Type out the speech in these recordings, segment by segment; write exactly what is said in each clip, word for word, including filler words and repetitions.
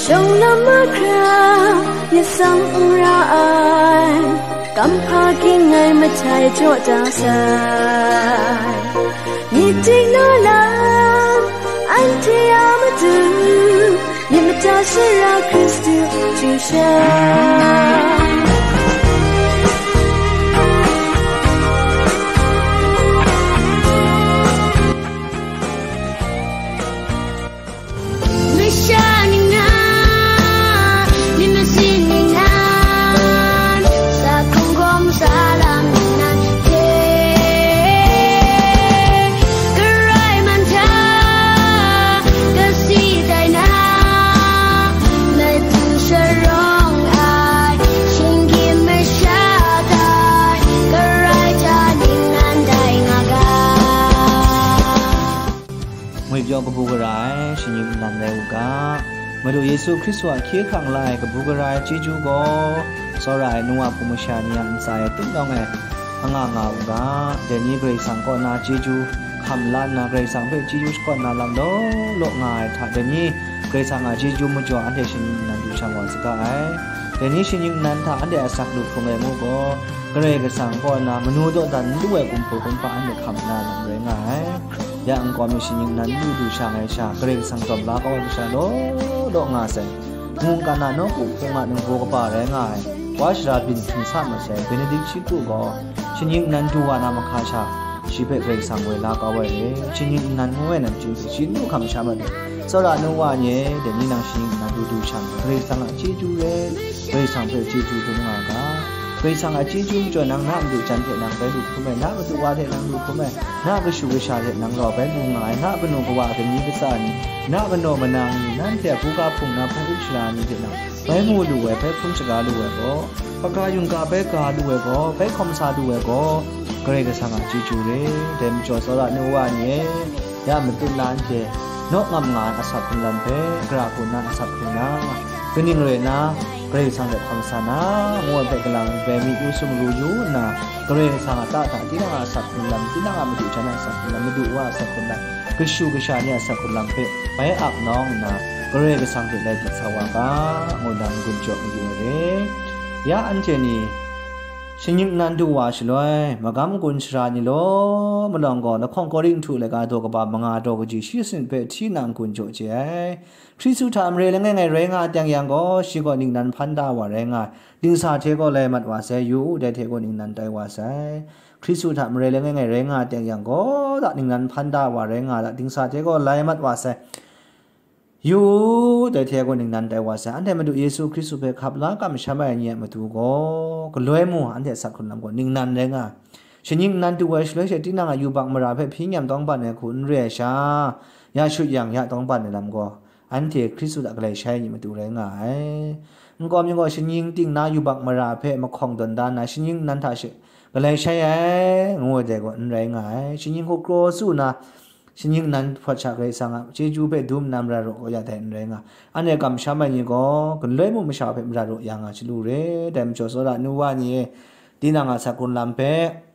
Dawng lam mahkra, myit tsang n ra ai, kamhpa ging ai mahtai jaw da sai. Myit ting naw lam, anhte a matu, myit mada sara Hkristu chyu sha. Masha ningnan, myit masin ningnan, sa hkungga sa lam ningnan hte, Karai man hta, kasi tai na, matu sharawng ai, shinggyim masha tai, Karai hta ningnan tai nga ga. Ngwi pyaw kabu gara ai, shinggyim nnan rai u ga. Madu Yesu Hkristu a hkye hkrang la ai kabu gara ai chyeju gaw, tsawra ai nu wa hpung masha ni a ntsa e tup nawng ai, anga nga u ga. Dai ni Karai Kasang kaw na chyeju hkam la nna, Karai Kasang hpe chyeju shakawn na lam law law nga ai hta, dai ni Karai Kasang a chyeju majaw anhte shinggyim nnan du shang wa saga ai. Dai ni shinggyim nnan hta anhte a asak lu hkrung ai ngu gaw, Karai Kasang kaw na manu dawdan n lu ai kumhpa kumhpa anhte hkam na lam rai nga ai. Ya nkau mi shinggyim nnan n lu du sha ai sha, Karai Kasang tawm la kau ai masha law law nga sai. Mungkan a nawku hpung a ningbaw kaba rai nga ai, Wa Shara byin hpyi sa masai Benedict shi kru gaw, shinggyim nnan du wa na mahka sha, shi hpe Karai Kasang woi la kau ai re. Shinggyim nnan ngu ai namchying hte shi n du hkam sha mat ai. Tsawra nu wa ni e, dai ni nang shinggyim nnan du du sha, Karai Kasang a chyeju re, Karai Kasang hpe chyeju dum nga ga. Karai Kasang a chyeju majaw nang na madu jan hte nang bai lu hkrum ai, na madu wa hte nang lu hkrum ai, na kashu kasha hte nang rau bai lu nga ai, na kanu kawa kani katsa ni, na kanaw manang ni, nanhte a buga hpung na hpung up shara ni hte nang bai mu lu ai, bai hprum shaga lu ai gaw, hpaga yungga bai ga lu ai gaw, bai hkawm sa lu ai gaw, Karai Kasang a chyeju re. Dai majaw tsawra nu wa ni e, ya matut la anhte, naw ngam nga ai asak hkrung lam hpe, gara hku nna asak hkrung na, kaning rai nna, Karai Kasang hte hkawm sa na, ngu ai hpe galang bai mi yu sumru yu nna, Karai Kasang a ta hta tinang a asak hkrung lam, tinang a madu jan a asak hkrung lam, madu wa a asak hkrung lam, kashu kasha ni a asak hkrung lam hpe bai ap nawng nna, Karai Kasang hte lai dik sa wa ga, ngu nna n-gun jaw mayu ai re. Ya anhte ni, shinggyim nnan du wa shaloi, magam gun sara ni law malawng gaw, lahkawng Korinhtu laika daw kaba manga daw kaji shi sanit hpe hti nna n-gun jaw chye ai. Hkristu hta mare langai ngai rai nga ai teng yang gaw, shi gaw ningnan hpan da wa rai nga ai, dingsa hte gaw lai mat wa sai, yu u, dai hte gaw ningnan tai wa sai. Hkristu hta mare langai ngai rai nga ai teng yang gaw, da ningnan hpan da wa rai nga ai, dingsa hte gaw lai mat wa sai, yu u, dai hte gaw ningnan tai wa sai. Anhte Madu Yesu Hkristu hpe hkap la kamsham ai ni a matu gaw, galoi mu, anhte asak hkrung lam gaw ningnan rai nga ai. Shinggyim nnan du ai shaloi she, tinang a yubak mara hpe hpyi nyam tawng ban ai hku n re ai sha, ya shut yang ya tawng ban ai lam gaw, anhte Hkristu hta galai shai ai ni matu rai nga ai. Nkau mi gaw, shinggyim ting na yubak mara hpe mahkawng tawn da nna, shinggyim nnan hta she galai shai ai, ngu ai dai gaw n rai nga ai. Shinggyim hku kraw su nna, shinggyim nnan hpawt sha Karai Kasang a chyeju hpe dum nna mara raw kau ya dai n rai nga ai. Anhte kamsham ai ni gaw, galoi mu masha hpe mara raw ya nga ai chyalu re. Dai majaw, tsawra nu wa ni e, tinang a asak hkrung lam hpe,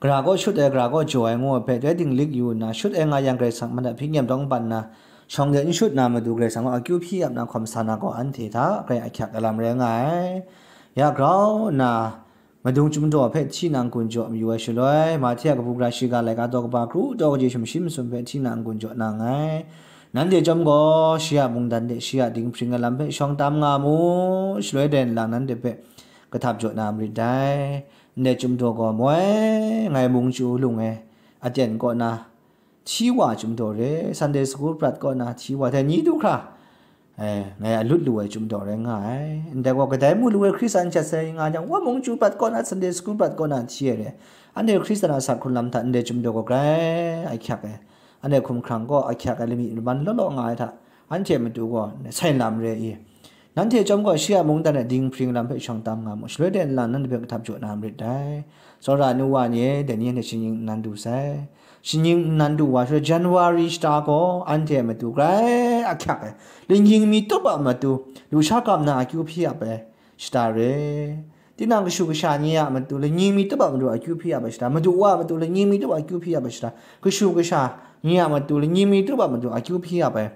gara kaw shut ai, gara kaw jaw ai ngu ai hpe, dai dinglik yu nna, shut ai nga yang Karai Kasang man hta hpyi nyam tawng ban nna, shawng de n shut na matu Karai Kasang gaw akyu hpyi ap na hkawm sa na gaw, anhte hta grai ahkyak ai lam rai nga ai. Ya grau nna, madung chyum daw hpe hti nna n-gun jaw mayu ai shaloi, Mahte a kabu gara shiga laika daw kaba kru daw kaji sumshi masum hpe hti nna n-gun jaw na nngai. Nanhte chyawm gaw, shi a mungdan hte shi a dinghpring ai lam hpe shawng tam nga mu, shaloi dai nlang nanhte hpe kahtap jaw na marit dai. Ndai chyum daw gaw moi, ngai mung chyu lung e, aten kaw na, hti wa chyum daw re, Sunday school prat kaw na hti wa, dai ni du hkra, eh, ngai a lut lu ai chyum daw rai nga ai. Ndai gaw kadai mu lu ai Hkristan shat sai nga jang, wa mung chyu prat kaw na, Sunday school prat kaw na hti ai re. Anhte Hkristan a asak hkrung lam hta ndai chyum daw gaw grai ahkyak ai. Anhte hkumhkrang gaw ahkyak ai lamik laman law law nga ai hta, anhte matu gaw sai lam re i? Nanhte chyawm gaw shi a mungdan e dinghpring lam hpe shawng tam nga mu, shaloi de nlang nanhte hpe kahtap jaw na marit dai. Tsawra nu wa ni e, dai ni anhte shinggyim nnan du sai. Shinggyim nnan du wa shaloi, January shata gaw anhte a matu grai ahkyak ai, lanying mi tup a matu, lusha kam na akyu hpyi ap ai shata re. Tinang kashu kasha ni a matu, lanying mi tup a matu akyu hpyi ap ai shata, madu wa a matu, lanying mi tup a akyu hpyi ap ai shata, kashu kasha ni a matu, lanying mi tup a matu akyu hpyi ap ai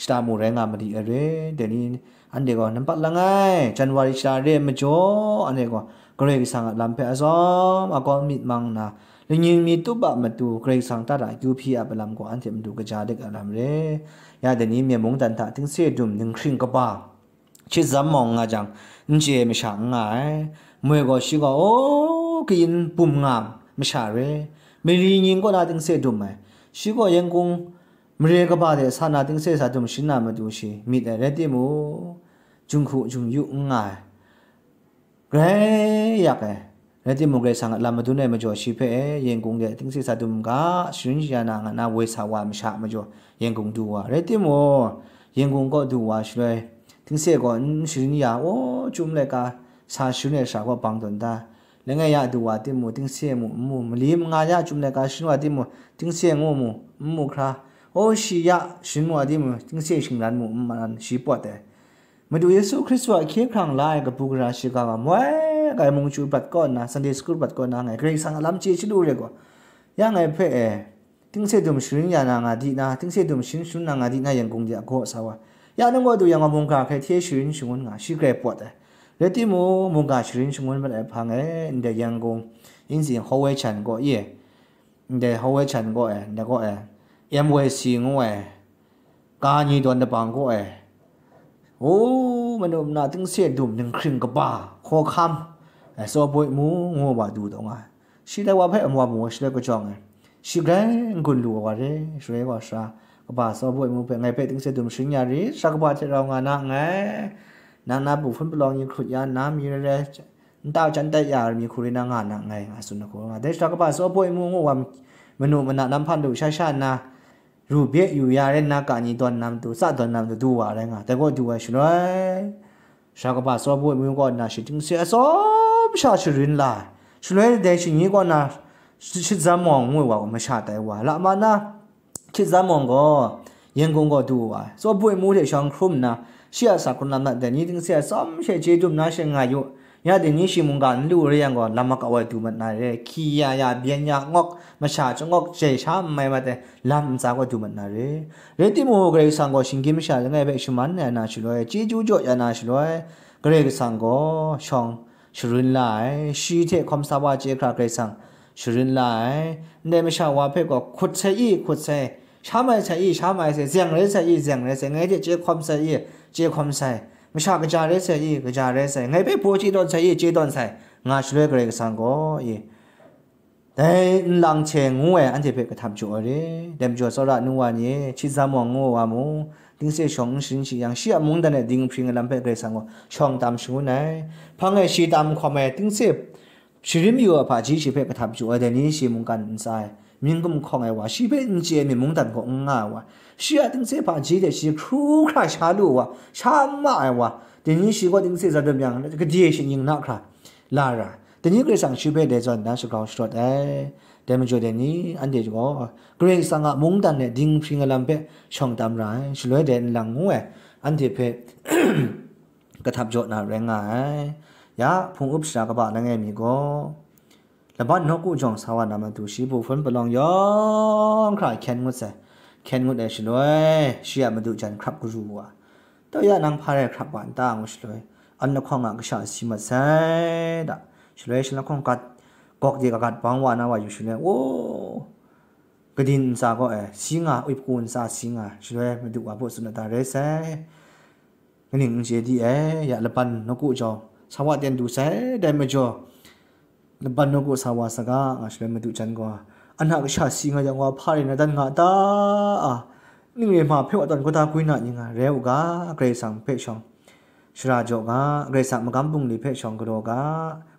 shata mu rai nga mali ai re. Dai ni anhte gaw nampat langai January shata re ai majaw, anhte gaw Karai Kasang a lam hpe azawng agaw myit mang nna, lanying mi tup a matu Karai Kasang ta da akyu hpyi a lam gaw anhte matu kaja dik a lam re. Ya dai ni Myen mungdan hta tingse dum ninghkring kaba, hkyit zam mawng nga jang, n chye ai masha n nga ai. Moi gaw shi gaw, o, kayin bum nga masha re. Mali nying kaw na tingse dum ai. Shi gaw Yangon mare kaba de sa na tingse sa dum sharin na matu shi myit ai, rai timung, junghku jungyu n nga ai. Grai yak ai. Rai timung, Karai Kasang a lam madun ai majaw shi hpe e, Yangon de tingse sa dum ga, sharin ya na nga na woi sa wa masha majaw, Yangon du wa. Rai timung, Yangon kaw du wa shaloi, tingse gaw n sharin ya, o, chyum laika sa sharin ai sha gaw bang tawn ta. Langai ya du wa timung, tingse mu n mu, mali manga ya chyum laika sharin wa timung, tingse ngu mu n mu hkra, o, shi ya sharin wa timung, tingse shingran mu n maran shi pawt ai. Madu Yesu Hkristu a hkye hkrang la ai kabu gara shiga wa moi ai mungchu bat kaw nna, Sunday school bat kaw nna, ngai Karai Kasang a lam chye chyalu re gaw, ya ngai hpe e, tingse dum sharin ya na nga di na, tingse dum sharin sharin na nga di na, Yangon de a gaw sa wa. Ya nang gaw du yang gaw mungga hkrai hte sharin shangun nga, shi grai pawt ai. Rai timung, mungga sharin shangun mat ai hpang e, ndai Yangon, Yingzing Hawai Chan gaw ye, ndai Hawai Chan gaw e, ndai gaw e, M Y C ngu ai, ka ni dawn dabang gaw e, o, manu mana tingse dum ninghkring kaba, hkawhkam, e, tsawboi mu ngu wa du taw nga ai. Shi dai wa hpe amu wa mu wa shaloi kajawng ai. Shi grai n-gun lu wa re, shaloi wa sara kaba tsawboi mu hpe ngai hpe tingse dum sharin ya rit, sara kaba hte rau nga na nngai. Nang na bu hpun palawng ni hkrut ya nna, mi rai rai, nta jan tai ya ai mi hku rai na nga na nngai, nga tsun ai hku nga. Dai sara kaba tsawboi mu ngu wa, manu mana nam hpan du sha sha nna, ru bye yu ya rai nna, ka ni dawn na matu, tsa dawn na matu du wa rai nga, dai gaw du ai shaloi, sara kaba tsawboi mu kaw nna shi tingse atsawm sha sharin la ai. Shaloi dai shi ni kaw na shi-, hkyit zam mawng ngu ai wa gaw masha tai wa, la ma na, hkyit zam mawng gaw Yangon gaw du wa ai. Tsawboi mu hte shawng hkrum nna, shi a sa hkrun lam na dai ni tingse atsawm she chye dum na she nga yu. Ya dai ni shi mungga n lu re yang gaw, lam makau ai du mat na re, hkyi ya ya, byen ya ngawk, masha changawk, jai sha n mai mat ai lam ntsa gaw du mat na re. Rai timung, Karai Kasang gaw shinggyim masha langai hpe shaman ya na shaloi, chyeju jaw ya na shaloi, Karai Kasang gaw shawng sharin la ai, shi hte hkawm sa wa chye hkra Karai Kasang sharin la ai. Ndai masha wa hpe gaw, hkut sai i, hkut sai, sha mai sai i, sha mai sai, zeng rai sai i, zeng rai sai, ngai hte chye hkawm sai i, chye hkawm sai, masha kaja rai sai i, kaja rai sai, ngai hpe baw chye tawn sai i, chye tawn sai, nga shaloi Karai Kasang gaw i, dai nlang hte ngu ai anhte hpe kahtap jaw ai re. Dai majaw tsawra nu wa ni, hkyit zam mawng ngu wa mu, tingse shawng n sharin shi yang, shi a mungdan e dinghpring ai lam hpe Karai Kasang gaw shawng tam shangun ai. Hpang e shi tam hkawm ai tingse sharin yu ai hpaji shi hpe kahtap jaw ai, dai ni shi mungkan ntsa e mying gumhkawng ai wa, shi hpe n chye ai myen mungdan gaw n nga ai wa, shi a tingse hpaji hte shi hkru hkra sha lu ai wa, sha ma ai wa, dai ni shi gaw tingse za dum yang, gade shingnying na hkra la ra, dai ni Karai Kasang shi hpe dai zawn na shagrau sharawt ai. Dai majaw dai ni, anhte gaw Karai Kasang a mungdan e dinghpring ai lam hpe shawng tam ra ai, shaloi dai nlang ngu ai, anhte hpe kahtap jaw na rai nga ai. Ya, hpung up shara kaba langai mi gaw, laban nawku jawng sa wa na matu, shi bu hpun palawng yawng hkra hkyen ngut sai. Hkyen ngut ai shaloi, shi a madu jan hkrap karu wa, "Tau ya, nang hpa rai hkrap wa n ta?" ngu shaloi, "An lahkawng a kasha si mat sai da." Shaloi shi lahkawng gat, gawk de kagat bang wa na wa yu shaloi, o, kadin ntsa gaw e, si nga, uipu ntsa si nga, shaloi madu wa baw tsun na ta rai sai. Kaning n chye di ai, ya laban nawku jawng sa wa ten du sai, dai majaw, laban nawku sa wa saga, nga shaloi madu jan gaw, "An a kasha si nga yang wa, hpa rai na dan nga ta? A, ning re hma hpe wa tawn kau da gwi na ni nga, rai u ga, Karai Kasang hpe shawng shara jaw ga, Karai Kasang magam bungli hpe shawng galaw ga,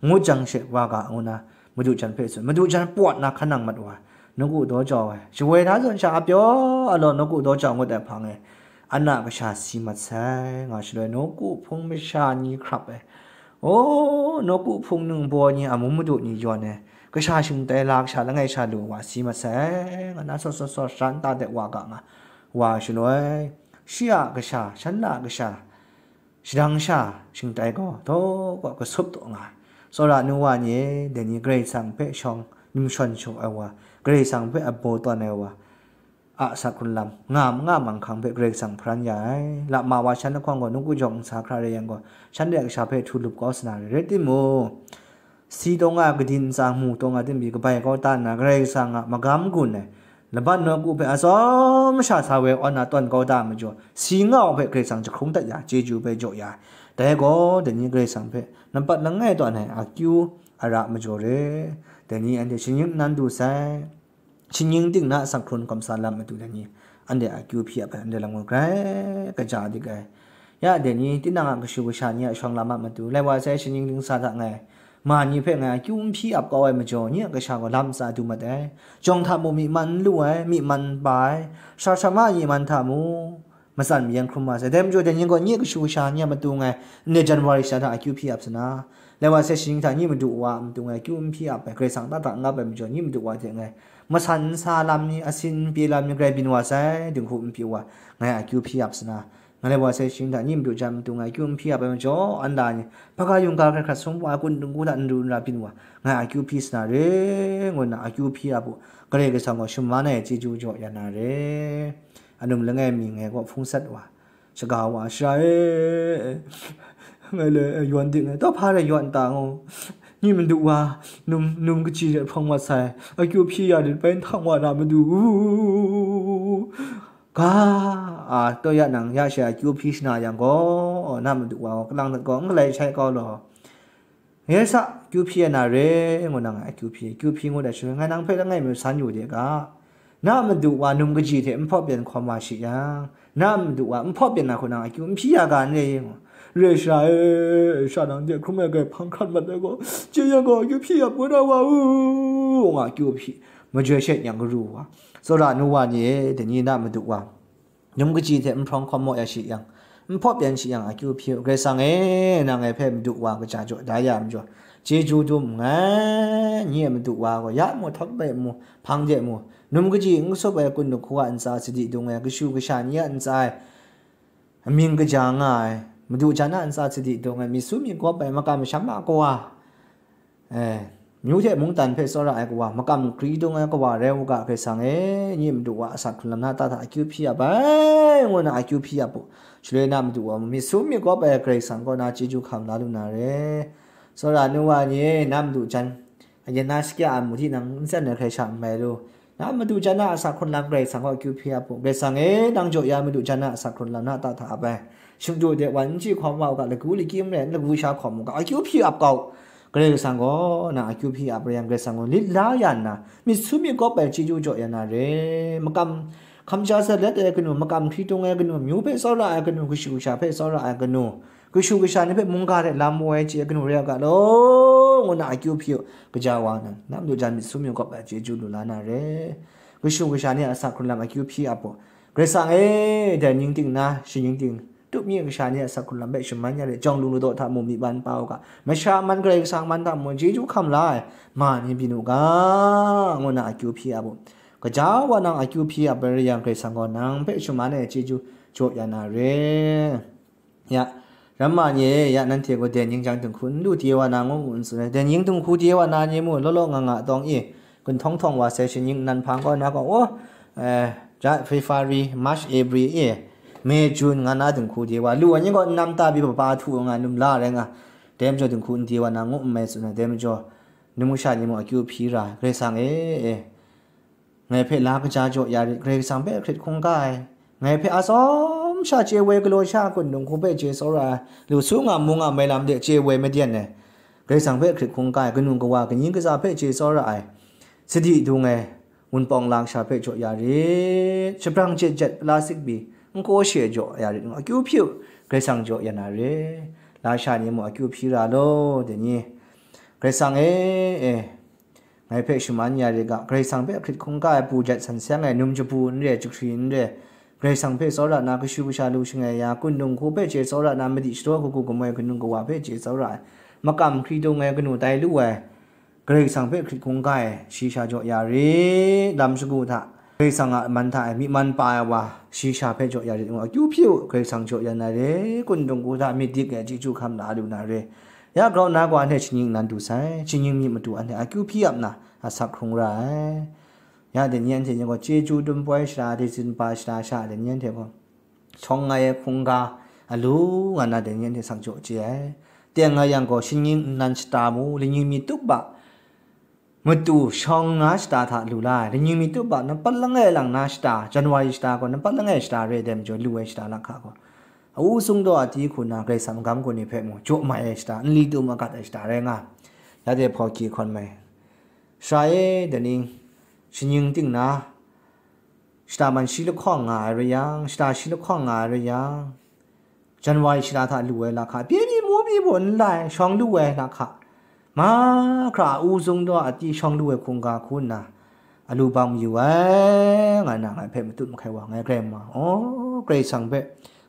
ngut jang she wa ga," ngu na, madu jan hpe tsun. Madu jan pawt na hkan nang mat wa, nawku daw jau ai. Shawoi na zawn sha a pyaw a law nawku daw jau ngut ai hpang e, "An a kasha si mat sai," nga shaloi, nawku hpung masha ni hkrap ai. O, nawku hpung ningbaw ni, amu madu ni yawn ai, kasha shingtai la, kasha langai sha lu wa si mat sai, nga na sawt sawt sawt sha nta de wa ga nga, wa shaloi, shi a kasha, shan a kasha, shadang sha shingtai gaw, daw gaw kasup taw nga ai. Tsawra nu wa ni e, dai ni Karai Kasang hpe shawng numshawn shaw ai wa, Karai Kasang hpe abaw tawn ai wa, a asak hkrun lam, nga ma nga manghkang hpe Karai Kasang hparan ya ai. Lama wa shan lahkawng gaw, nawku jawng ntsa hkra rai yang gaw, shanhte a kasha hpe htu lup kau sa na re. Rai timung, si taw nga, kadin ntsa, mu taw nga, tengbi kabai kau ta nna, Karai Kasang a magam gun ai laban nawku hpe atsawm sha sa woi awn na tawn kau ta ai majaw, si nga wa hpe Karai Kasang jahkrung dat ya, chyeju hpe jaw ya ai. Dai gaw, dai ni Karai Kasang hpe nampat langai tawn ai akyu ara majaw re. Dai ni anhte shaning nnan du sai. Shaning ting na asak hkrun kamsa lam matu dai ni, anhte akyu hpyi ap ai, anhte lam gaw grai kaja dik ai. Ya dai ni, tinang a kashu kasha ni a shawng lam a matu, lai wa sai shaning ting sa hta ngai, ma ni hpe ngai akyu n hpyi ap kau ai majaw, nye a kasha gaw lam ntsa du mat ai. Jawng hta mung myi man n lu ai, myi man n pa ai, sara sara ma myi man hta mung matsan mayang hkrum wa sai. Dai majaw, dai ni gaw nye kashu kasha ni a matu ngai, ndai January sha hta akyu hpyi ap sa na, lai wa sai shaning hta ni madu wa a matu ngai akyu n hpyi ap ai, Karai Kasang ta hta n ap ai majaw, ni madu wa hte ngai masan n sa lam ni, asin n pyi lam ni, grai byin wa sai, dinghku n pyi wa, ngai akyu hpyi ap sa na, ngai lai wa sai shaning hta ni madu jan matu ngai akyu n hpyi ap ai majaw, an la ni, hpaga yungga hkrat hkrat sum wa, kun dingku hta n ru n ra byin wa, ngai akyu hpyi sa na re, ngu nna akyu hpyi ap u. Karai Kasang gaw shaman ai chyeju jaw ya na re. Anum langai mi ngai gaw hpung sat wa, shaga wa, Sara e, ngai le, e, yawn dik ngai, taw hpa rai yawn ta ngaw, ni madu wa, num, num kaji hte hprawng mat sai, akyu hpyi ya rit bai, nhtang wa na madu u, ga, a, taw ya nang, ya she akyu hpyi shana yang gaw, na madu wa gaw, kalang dat gaw, n galai shai kau law. Ngai sa, akyu hpyi ya na re, ngu nang akyu hpyi, akyu hpyi ngut ai shaloi, ngai nang hpe langai mi san yu de ga, na madu wa num kaji hte n hpawp yan hkawm wa shi yang, na madu wa n hpawp yan na hku nang akyu n hpyi ya ga n re ngu. Re sara e, sha nang de hkrum ai grai hpang hkrat mat ai gaw, chye yang gaw akyu hpyi ap kau na wa u, nga akyu hpyi, majoi she nyang garu wa, tsawra nu wa ni e, dai ni na madu wa num kaji hte n hprawng hkawm maw ya shi yang, n hpawp yan shi yang, akyu hpyi u, Karai Kasang e, nang ngai hpe madu wa kaja jaw da ya majaw, chyeju dum nngai, nye madu wa gaw, ya mu, htawt bai mu, hpang de mu, num kaji n kasup ai kun dingku a ntsa sadi dung ai, kashu kasha ni a ntsa e amying kaja nga ai, madu jan a ntsa sadi dung ai, myit su myit gawp ai, makam masham a kawa, e, myu hte mungdan hpe tsawra ai kawa, makam hkri dung ai kawa rai u ga, Karai Kasang e, nye madu wa asak hkrun lam na ta hta akyu hpyi ap ai, ngu nna akyu hpyi ap u. Shaloi na madu wa mung myit su myit gawp ai Karai Kasang kaw na chyeju hkam la lu na re. Tsawra nu wa ni e, na madu jan, ayen na shakya ai mu hti nang n tsen ai hkrai sha n mai lu. Na madu jan a asak hkrun lam Karai Kasang kaw akyu hpyi ap u. Karai Kasang e, nang jaw ya madu jan a asak hkrun lam na ta hta ap ai. Shingdu de wan n chyi hkawm wa u ga, lagu lagyi n rai, n lagu sha hkawm u ga, akyu hpyi ap kau. Karai Kasang gaw na akyu hpyi ap rai yang, Karai Kasang gaw lit la ya nna, myit su myit gawp ai chyeju jaw ya na re. Makam hkam ja zalet ai kanu, makam hkri dung ai kanu, myu hpe tsawra ai kanu, kashu kasha hpe tsawra ai kanu, kashu kasha ni hpe mungga hte lam woi ai chye ai kanu rai u ga law, ngu nna akyu hpyi u, kaja wa nang, na madu jan myit su myit gawp ai chyeju lu la na re. Kashu kasha ni a asak hkrun lam akyu hpyi ap u. Karai Kasang e, dai ning ting na, shi ning ting, tup nye kasha ni a asak hkrun lam hpe shaman ya re, jawng lu ladaw hta mung myi man pa u ga, masha man Karai Kasang man hta mung chyeju hkam la ai ma ni byin u ga, ngu nna akyu hpyi ap u. Kaja wa nang akyu hpyi ap ai rai yang, Karai Kasang gaw nang hpe shaman ai chyeju jaw ya na re. Ya, ramma ni e, ya nanhte gaw dai ning jang dinghku n lu de wa na ngu ngu n tsun ai. Dai ning dinghku de wa na ni mu, law law nga nga tawng e, gun htawng htawng wa sai, shaning nnan hpang kaw na gaw, oh, eh, ja, February, March, April e, May, June nga na dinghku de wa, lu ai ni gaw n nam ta pyi, papa htu nga, num la rai nga, dai majaw dinghku n de wa na ngu n mai tsun ai. Dai majaw, num kasha ni mung akyu hpyi ra, Karai Kasang e, e, ngai hpe la kaja jaw ya rit, Karai Kasang hpe hkrit hkungga ai, ngai hpe atsawm sha chye woi galaw sha a kun dinghku hpe chye tsawra ai, lu su nga mu nga mai lam de chye woi maden ai, Karai Kasang hpe hkrit hkungga ai, kanu kawa kaning kaza hpe chye tsawra ai, sadi dung ai, wunpawng lasha hpe jaw ya rit, shabrang jet jet plastik pyi, n kaw she jaw ya rit, akyu hpyi u, Karai Kasang jaw ya na re. Lasha ni mung akyu hpyi ra law, dai ni, Karai Kasang e, e, ngai hpe shaman ya rit ga, Karai Kasang hpe hkrit hkungga ai, bu jat san seng ai, num jabu n re, jahkri n re, Karai Kasang hpe tsawra na, kashu kasha lu shangai ya, kun dinghku hpe chye tsawra na, madi shadaw kagu kamoi kanu kawa hpe chye tsawra ai, makam hkri dung ai, kanu tai lu ai, Karai Kasang hpe hkrit hkungga ai, shi sha jaw ya rit, lam shagu hta, Karai Kasang a man hta e myi man pa ai wa, shi sha hpe jaw ya rit, ngu akyu hpyi u, Karai Kasang jaw ya na re, kun dinghku hta myit dik ai chyeju hkam la lu na re. Ya grau nna gaw anhte shaning nnan du sai, shaning myit matu anhte akyu hpyi ap nna, asak hkrung ra ai. Ya dai ni anhte ni gaw chyeju dum poi shara, dizin pa shara sha dai ni anhte gaw shawng ai hkungga alu nga na dai ni anhte sak jaw chye ai. Teng nga yang gaw, shingning nnan shata mu, lingning mi tup a matu shawng nga shata hta lu la ai, lingning mi tup a nampat langai lang na shata, January shata gaw nampat langai shata re ai dai majaw, lu ai shata lahkha gaw, a u sung daw a ti hku na Karai Kasang magam gun ni hpe mung jaw mai ai shata, nli tu magat ai shata rai nga, ya dai hpaw hkye hkawn mai. Sara e, dai ni, shingning ting na, shata man shi lahkawng nga ai rai yang, shata shi lahkawng nga ai rai yang, January shata hta lu ai lahkha, pyi mi mu mi baw n lai, shawng lu ai lahkha, mahkra a u sung daw a ti shawng lu ai hkungga hku nna, alu bang mayu ai, nga na ngai hpe matut mahkai wa ngai Karai ma, aw, Karai Kasang hpe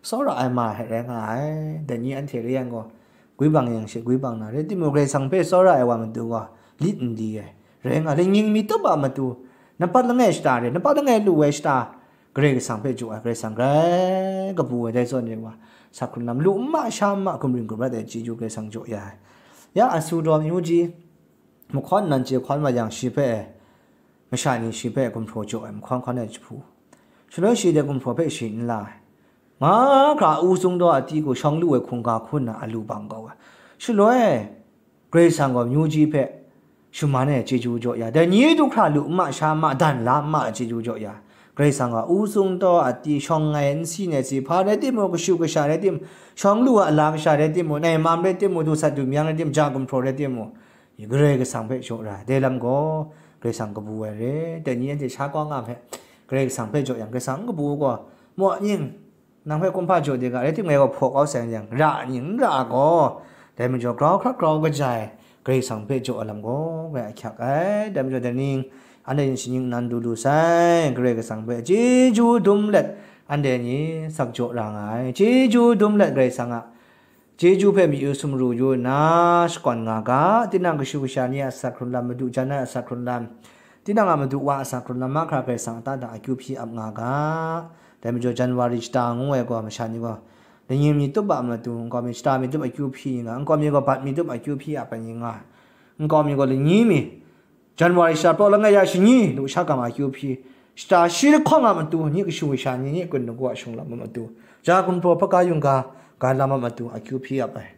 tsawra ai ma hte rai nga ai. Dai ni anhte rai yang gaw, gwi bang yang she gwi bang na, rai timung, Karai Kasang hpe tsawra ai wa matu gaw, lit n di ai, rai nga, lingning mi tup a matu, nampat langai shata re, nampat langai lu ai shata, Karai Kasang hpe jaw ai, Karai Kasang grai kabu ai, dai zawn re wa, sak hkrun lam, lu n ma sha n ma, gumring gumrat ai chyeju Karai Kasang jaw ya ai. Ya asu daw amyu ji, mahkawn nan chye hkawn ma yang, shi hpe, masha ni shi hpe gumhpraw jaw ai, mahkawn hkawn ai jahpu, shaloi shi dai gumhpraw hpe shi n la ai, mahkra a u sung daw a ti hku shawng lu ai hkungga hku nna alu bang kau ai. Shaloi, Karai Kasang gaw amyu ji hpe shaman ai chyeju jaw ya, dai ni du hkra lu n ma sha n ma, dan la n ma ai chyeju jaw ya, Karai Kasang gaw u sung daw a ti shawng ai, n si ai si, hpa rai timung, kashu kasha rai timung, shawng lu a ala kasha rai timung, nai mam rai timung, du sat du myang rai timung, ja gumhpraw rai timung, Karai Kasang hpe jaw ra ai. Dai lam gaw Karai Kasang kabu ai re. Dai ni anhte sha kau nga hpe Karai Kasang hpe jaw yang, Karai Kasang n kabu gaw, maw ning, nang hpe kumhpa jaw de ga, rai timung, ngai gaw hpaw kau sai yang, ra ning n ra gaw, dai majaw grau hkrat grau kaja ai Karai Kasang hpe jaw ai lam gaw ngai ahkyak ai. Dai majaw dai ning, anhte yin shingning nnan du lu sai, Karai Kasang hpe chyeju dum let, anhte ni sak jaw ra nga ai. Chyeju dum let Karai Kasang a chyeju hpe myu sumru yu nna shakawn nga ga, tinang kashu kasha ni a asak hkrun lam, madu jan ai asak hkrun lam, tinang a madu wa a asak hkrun lam, mahkra Karai Kasang a ta da akyu hpyi ap nga ga. Dai majaw January shata ngu ai gaw, masha ni gaw, lingning mi tup a matu, nkau mi shata mi tup akyu hpyi nga, nkau mi gaw bat mi tup akyu hpyi ap ai ni nga, nkau mi gaw lingning mi, January shata praw langai ya shani, lu sha gam akyu hpyi, shata shi lahkawng a matu, ni kashu kasha ni, ni kun lagu a shung lam a matu, ja gumhpraw hpaka yungga ga lam a matu akyu hpyi ap ai.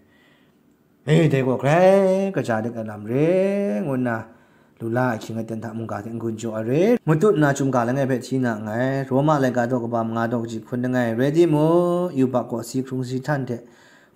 E, dai gaw grai kaja dik ai lam re, ngu nna, lu la ahkying aten hta mungga hte n-gun jaw ai re. Matut na chyum ga langai hpe hti na nngai. Roma laika daw kaba manga daw kaji hkun langai. Rai timung, yubak gaw si hkrung si htan hte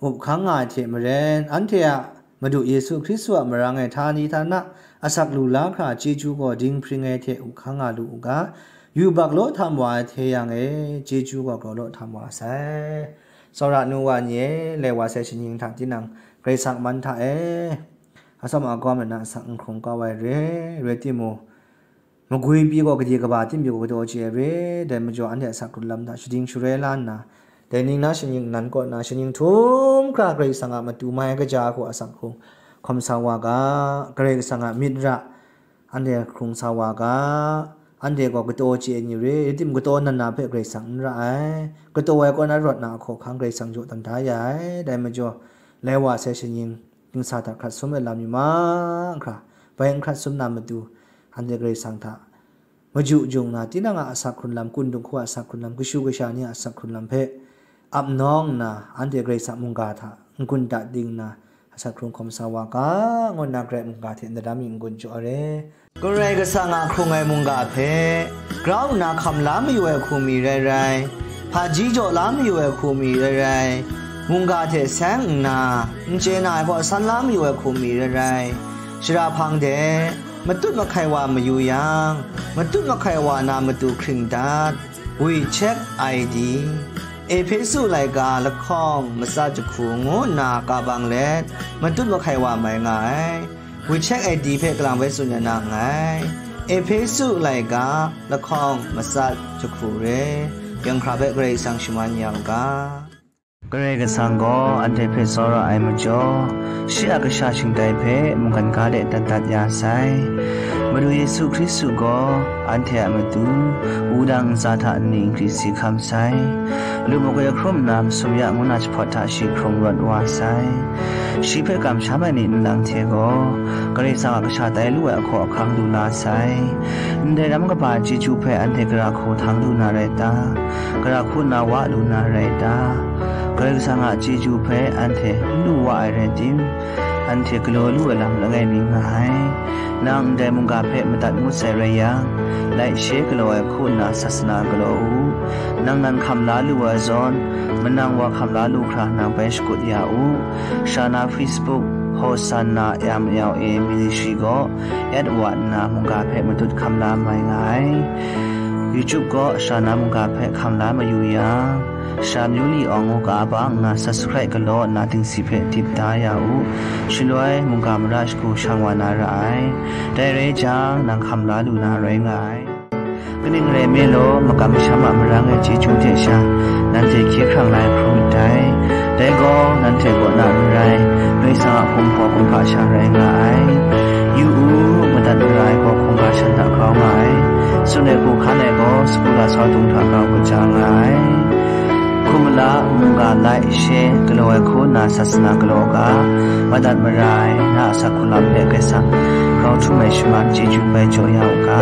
up hkang nga ai hte maren, anhte a Madu Yesu Hkristu a marang e htani htana asak lu la hkra chyeju gaw dinghpring ai hte up hkang nga lu u ga, yubak law htam wa ai hte yang e, chyeju gaw grau law htam wa sai. Tsawra nu wa ni e, lai wa sai shaning hta tinang, Karai Kasang man hta e, atsawm agawm ai na asak n hkrung kau ai re, rai timung, magwi pyi gaw gade kaba tim pyi gaw kadaw chye ai re, dai majaw anhte asak hkrun lam hta shading shaloi la nna, dai ning na shaning nan kaw na shaning htum hkra Karai Kasang a matu mai kaja hku asak hkrung hkawm sa wa ga, Karai Kasang a myit ra, anhte hkrung sa wa ga, anhte gaw kataw chye ai ni re, rai timung kataw nan na hpe Karai Kasang n ra ai, kataw ai kaw na rawt na a hkawhkang Karai Kasang jaw dan da ya ai, dai majaw, lai wa sai shaning, dingsa hta hkrat sum ai lam mi mahkra, bai n hkrat sum na matu, anhte Karai Kasang hta maju jung na, tinang a asak hkrun lam, kun dung hku a asak hkrun lam, kashu kasha ni a asak hkrun lam hpe ap nawng nna, anhte Karai Kasang mungga hta n-gun dat ding nna, asak hkrung hkawm sa wa ga, ngu nna Karai mungga hte ndadam mi n-gun jaw ai re. Karai Kasang a hkrung ai mungga hpe grau nna hkam la mayu ai hku mi rai rai, hpaji jaw la mayu ai hku mi rai rai, mungga hte seng nna, n chye na ai kaw san la mayu ai hku mi rai rai, shara hpang de, matut mahkai wa mayu yang, matut mahkai wa na matu hkring dat, WeChat I D, Ehpesu laika lahkawng matsat jahku ngu nna ka bang let, matut mahkai wa mai nga ai. WeChat I D hpe kalang bai tsun ya na nngai. Ehpesu laika lahkawng matsat jahku re, yawng hkra hpe Karai Kasang shaman ya u ga. Karai Kasang gaw anhte hpe tsawra ai majaw, shi a kasha shingtai hpe mungkan ga de dat dat ya sai. Madu Yesu Hkristu gaw anhte a matu, wudang ntsa hta nni n hkri si hkam sai. Lu magwi hkrum nna masum ya ngu na jahpawt hta shi hkrung rawt wa sai. Shi hpe kamsham ai ni nlang hte gaw, Karai Kasang a kasha tai lu ai ahkaw ahkang lu la sai. Ndai ram kaba chyeju hpe anhte gara hku htang lu na rai ta? Gara hku na wa lu na rai ta? Karai Kasang a chyeju hpe anhte n lu wa ai rai tim, anhte galaw lu ai lam langai mi nga ai. Nang ndai mungga hpe madat ngut sai rai yang, laishe galaw ai hku nna sasana galaw u. Nang nan hkam la lu ai zawn, manang wa hkam la lu hkra nang bai shakut ya u. Sha na Facebook, Hosanna M L A Ministry gaw at wa nna mungga hpe matut hkam la mai nga ai. YouTube gaw sha na mungga hpe hkam la mayu yang, Sha Myu Li Awng ngu ga ba nna subscribe galaw nna dingsi hpe dip da ya u. Shaloi mungga mara shagu shang wa na ra ai. Dai rai jang, nang hkam la lu na rai nga ai. Kaning rai nme law, makam masham a marang ai chyeju hte sha, nanhte hkye hkrang la ai hkrum ndai. Dai gaw, nanhte kaw na n rai, Karai Kasang a hkum hpaw kumhpa sha rai nga ai. Yu u, madat mara ai gaw hkungga shan hta grau nga ai. Tsun ai hku hkan ai gaw, sagu lasau dung hta grau kaja nga ai. Hkum mala, mungga, laishe galaw ai hku nna sasana galaw ga, madat mara ai, na a asak hku lam hpe Karai Kasang grau htum ai shaman chyeju bai jaw ya u ga.